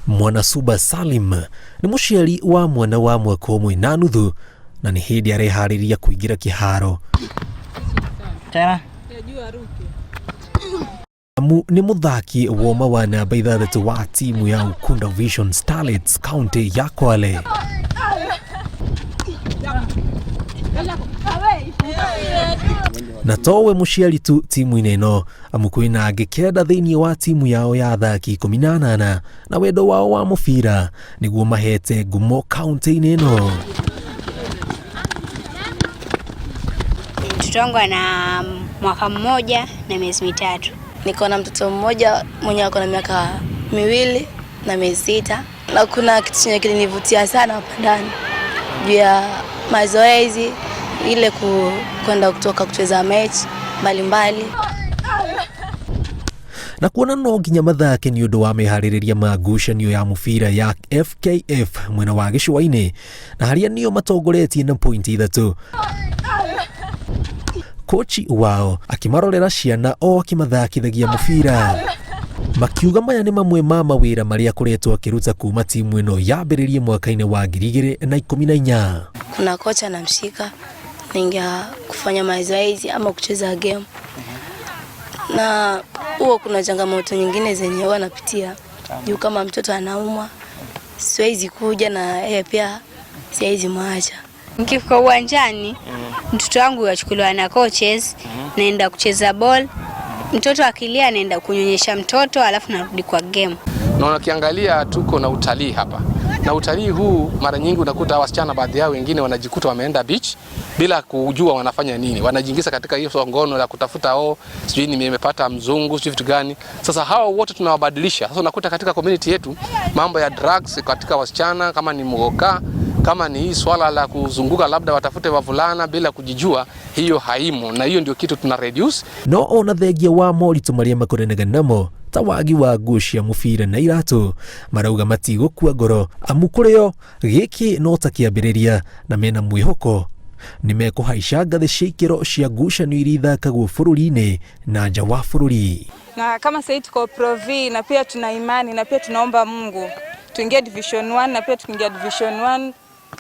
Mwanasuba Salim nĩ mũciari wa mwana wa mwaka ũmwe na nuthu na nĩ hĩndĩ areharĩria kũingĩra kĩharo. Tena. Amu nĩ mũthaki woma wa namba 6 wa timu ya Ukunda Vision Starlets kaunti ya Kwale. Na towe mũciari tu timu-inĩ ĩno, amu kwĩna angĩ 9 thĩinĩ wa timu yao ya athaki 18, na wendo wao wa mũbira nĩguo mahete ngumo kaunti-inĩ ĩno. Mtoto wangu ana mwaka 1 na miezi 3. Niko na mtoto mmoja mwenye ako na miaka 2 na miezi 6, na kuna kitu chenye kilinivutia sana hapa ndani juu ya mazoezi ile kwenda kutoka kucheza mechi mbalimbali. Na kuona no nginya mathake nĩ ũndũ wa meharĩrĩria ma ngucanio ya mũbira ya FKF mwena wa gĩcũa-inĩ, na harĩa nĩo matongoretie na pointi 3. Kochi wao akĩmarorera ciana o akĩmathakithagia mũbira. Makiuga maya nĩ mamwe ma mawĩra marĩa akoretwo akĩruta kuma timu ĩno yambĩrĩrie mwaka-inĩ wa 2014. Kuna kocha anamshika naingia kufanya mazoezi ama kucheza game, na huo kuna changamoto nyingine zenye huwa napitia juu kama mtoto anaumwa siwezi kuja na yeye pia siwezi mwacha. Nikifika uwanjani mtoto wangu yachukuliwa na coaches, naenda kucheza ball. Mtoto akilia naenda kunyonyesha mtoto alafu narudi kwa game. Na ukiangalia tuko na utalii hapa. Na utalii huu mara nyingi unakuta wasichana baadhi yao wengine wanajikuta wameenda beach bila kujua wanafanya nini. Wanajiingiza katika hiyo ngono la kutafuta, oh, sijui nimepata mzungu, sijui vitu gani. Sasa hao wote tunawabadilisha. Sasa unakuta katika community yetu mambo ya drugs katika wasichana, kama ni mgoka, kama ni hii swala la kuzunguka labda watafute wavulana bila kujijua, hiyo haimo, na hiyo ndio kitu tuna reduce. No ona thengia wa moritũ marĩa makoranaga namo ta wagi wa nguo cia mũbira na iratũ, marauga matigũkua ngoro amu kũrĩo gĩkĩ no ta kĩambĩrĩria na mena mwĩhoko nĩ mekũhaica ngathĩ cia ikĩro cia ngucanio iria ithakagwo bũrũri-inĩ na nja wa bũrũri. Na kama sasa tuko Pro V na pia tuna imani na pia tunaomba Mungu tuingie Division 1, na pia tukiingia Division 1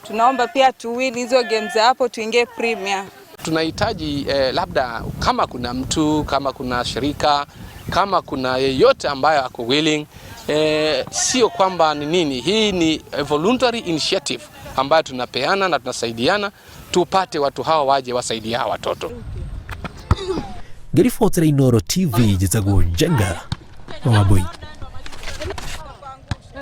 tunaomba pia tuwin hizo games hapo tuingie Premier. Tunahitaji labda kama kuna mtu, kama kuna shirika, kama kuna yeyote ambaye ako willing, sio kwamba ni nini, hii ni voluntary initiative ambayo tunapeana na tunasaidiana tupate watu hawa waje wasaidie hawa watoto. Ngĩribotera Inooro TV, njĩtagwo Njenga wa Wambui.